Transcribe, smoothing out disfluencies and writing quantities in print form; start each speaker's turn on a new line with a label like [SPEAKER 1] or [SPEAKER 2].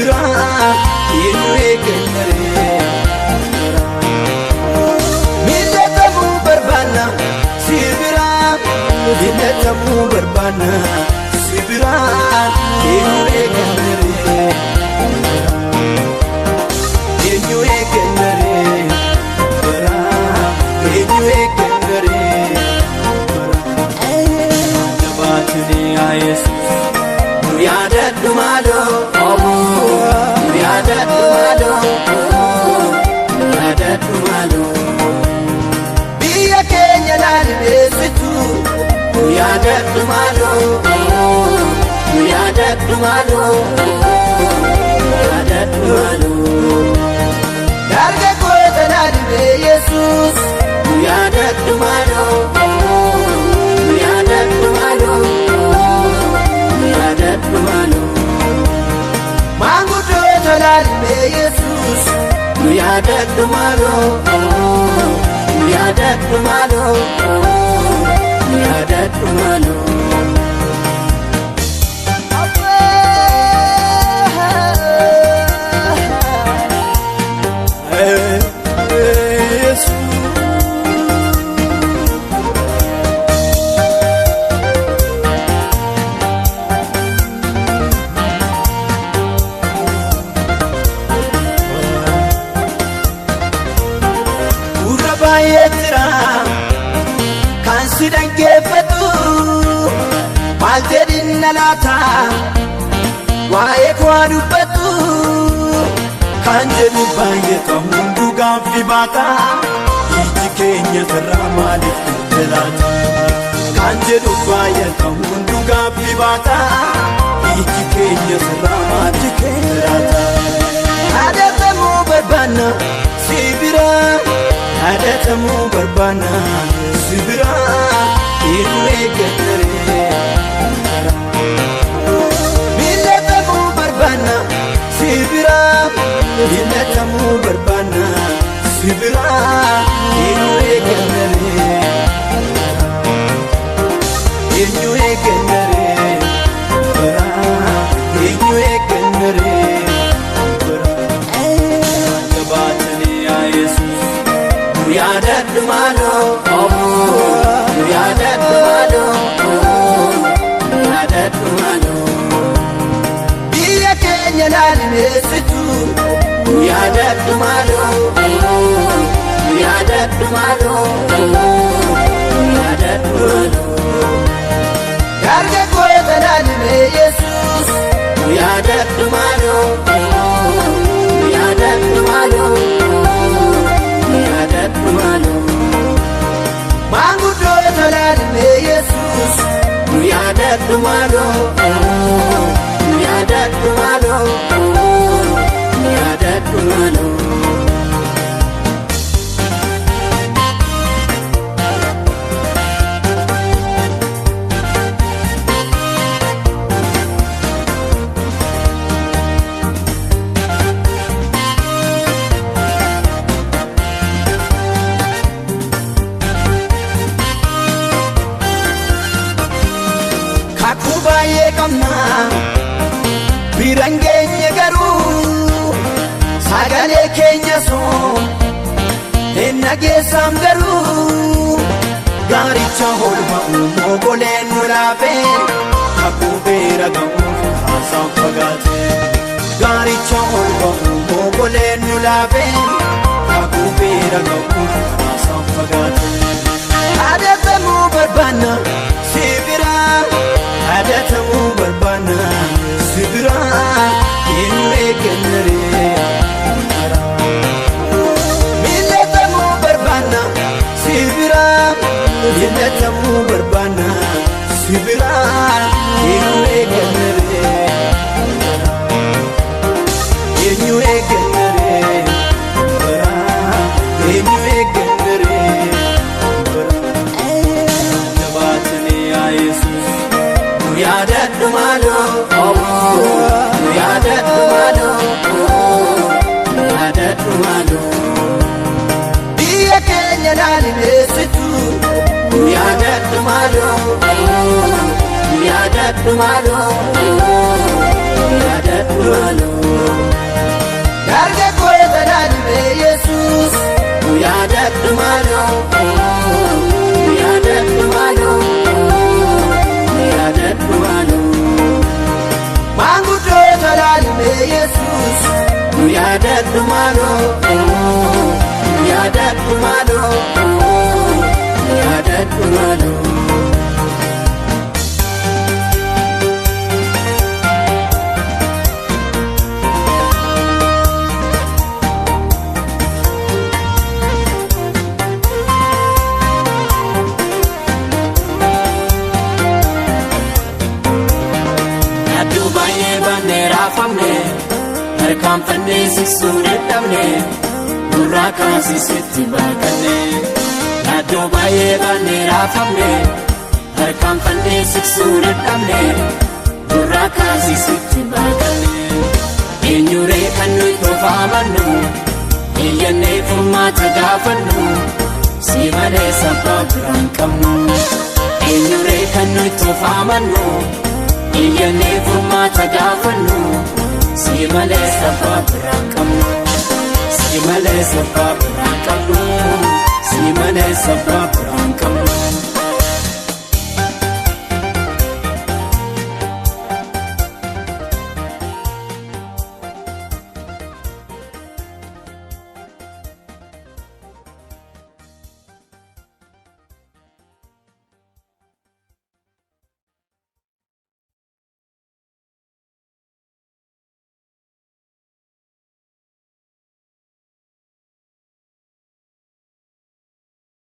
[SPEAKER 1] biraa eenyu eeggannaree? Miidhagamuu barbaanna si biraa, miidhagamuu barbaanna si biraa, eenyu eeggannaree? Eenyu eeggannaree? Biraa eenyu eeggannaree? Jabaatanii yaa Yesuus, nu yaadadhu maaloo, nu yaadadhu maaloo, nu yaadadhu maaloo. Biyya keenya laalbeessitu, nu yaadadhu maaloo, nu yaadadhu maaloo, nu yaadadhu maaloo. Dargaggoota laalbee Yesuus, nu yaadadhu maaloo, nu yaadadhu maaloo, nu yaadadhu maaloo. Maanguddoota laalbee Yesuus, nu yaadadhu maaloo, nu yaadadhu maaloo, nu yaadadhu maaloo. Gurra baay'ee jira kan si dhaggeeffatu, maal jedhinna laata waa'ee koo dubbatu? Kan jedhu baay'ee hunduu gaaffii baata, iji keenya sirraa maaliif turte laata? Kan jedhu baay'ee hunduu gaaffii baata, iji keenya sirraa maaliif turte laata? Yaadatamuu barbaanna si biraa, yaadatamuu barbaanna si biraa, eenyu eeggataree? Miidhagamuu barbaanna si biraa, miidhagamuu barbaanna si biraa, eenyu eeggataree? Eenyu eeggataree? Biraa eenyu eeggataree? Jabaatanii yaa Yesuus, nu yaadadhu maaloo, nu yaadadhu maaloo, nu yaadadhu maaloo. Biyya keenya laalmeessitu, nu yaadadhu maaloo, nu yaadadhu maaloo, nu yaadadhu maaloo. Dargaggoota laalmee Yesuus, nu yaadadhu maaloo, nu yaadadhu maaloo, nu yaadadhu maaloo. Maanguddoota laalmee Yesuus, nu yaadadhu maaloo, nu yaadadhu maaloo, nu yaadadhu maaloo. Kakuu baay'ee qabna biraan geenye, garuu sagalee keenya sun hin dhageessam, garuu gaaricha ol ba'u mogoleen nu laafee, kakuu beera ga'uuf haasaan fagaate. Gaaricha ol ba'u mogoleen nu laafee, kakuu beera ga'uuf haasaan fagaate. Yaadatamuu barbaanna si biraa, yaadatamuu barbaanna si biraa, eenyu eeggannaree? Miidhagamuu barbaanna si biraa, miidhagamuu barbaanna si biraa, eenyu eeggannaree? Eenyu eeggannaree? Biraa eenyu eeggannaree? Jabaatanii yaa Yesuus, nu yaadadhu maaloo, nu yaadadhu maaloo, nu yaadadhu maaloo. Biyya keenya laalmeessitu, nu yaadadhu maaloo, nu yaadadhu maaloo, nu yaadadhu maaloo. Yesuus nu yaadadhu maaloo, nu yaadadhu maaloo, nu yaadadhu maaloo. Yaadduu baay'ee baannee raafamne, harkaanfannee siqsuu dadhabne, nurraa kaasisitti baaqanne. Yaadduu baay'ee baannee raafamne, harkaanfannee siqsuu dadhabne, nurraa kaasisitti baaqanne. Eenyuree kan nuyi tofaamannu, iyyannee furmaata gaafannu, si malee sabbaa biraan qabnu. Eenyuree kan nuyi tofaamannu, iyyannee furmaata gaafannu, si malee sabbaa biraan qabnu. Si malee sabbaa biraan qabnu. Si malee sabbaa biraan qabnu.